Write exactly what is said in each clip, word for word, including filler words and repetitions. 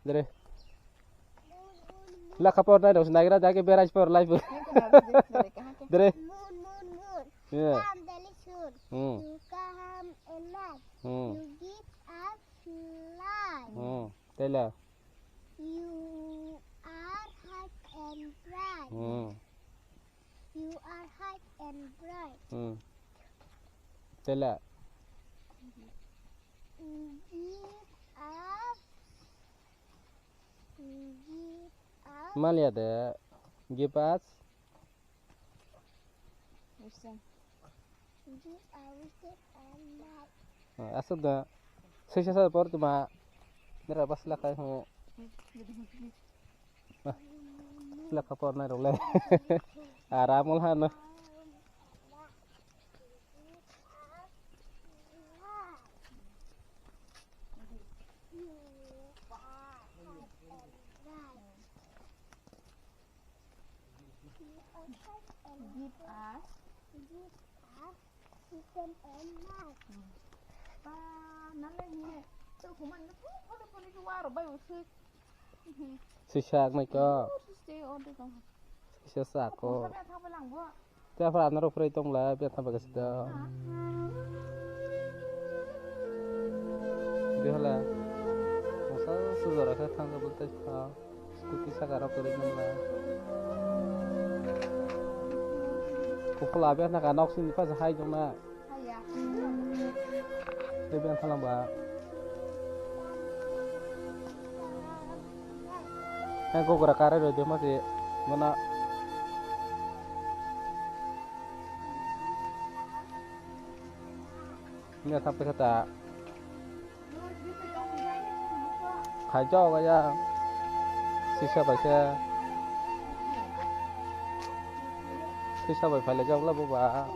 Dere. Lekha pornai rok nagira dagi berai por lai por. Dere. Moon, moon, moon. Yeah. Come, Delhi, soon. Hmm. You come at night. Hmm. You give us light. Hmm. Tela. You are high and bright. Hmm. You are high and bright. Hmm. Tela. Give us, give us. Malia de. Give us. Listen. Give us and light. Ah, asuk da. Sisa sa por tuma. Nera bas la kai ho. Sila ka por nai rok le. Aram ol hano. Give us. Give us. Sisa nai ko. Sisa sa ko. Tei aphra anarok phrai tong la, biya thapa kasi da. Bihala. Masa sujora khe thang ka bultai kha. Scooty saka rok kwrwi nang la. Kufula biya thaka nok sini pha hai jong na. Tei biya thalang ba. Hai gogra kare roi de masi mana. Ini sampai kata. Khai jao ya. Sisa bai se. Sisa bai phai le jao la buba.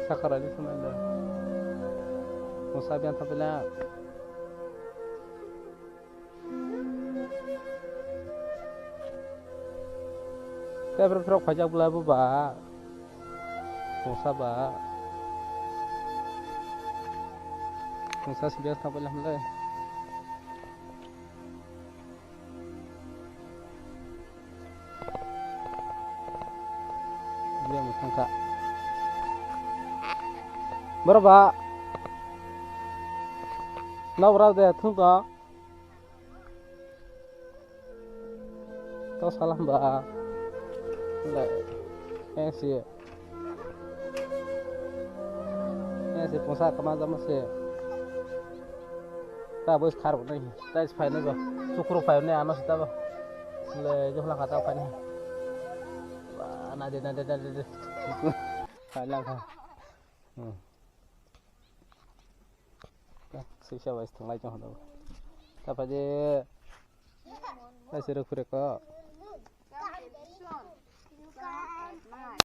Sakara ni sumai da. Musa bian thapila. Tei borok phai jak bwlai bo ba. Mungsa ba. Mungsa sibiyas tang pailai hamlai. Dia mungsa ka. Borok ba. Nau rau de thung to. To salam ba. Le. Eng si. Eng si pungsa kama jama si. Ta bois khar bo nai. Ta is phai nai go. Sukru phai nai ano si ta bo. Le jo hla khata phai nai. Ba na de na de na de. Phai lang kha. Hmm. Sisa bai thanglai chong hado. Tapai de. Ai sero khure ko.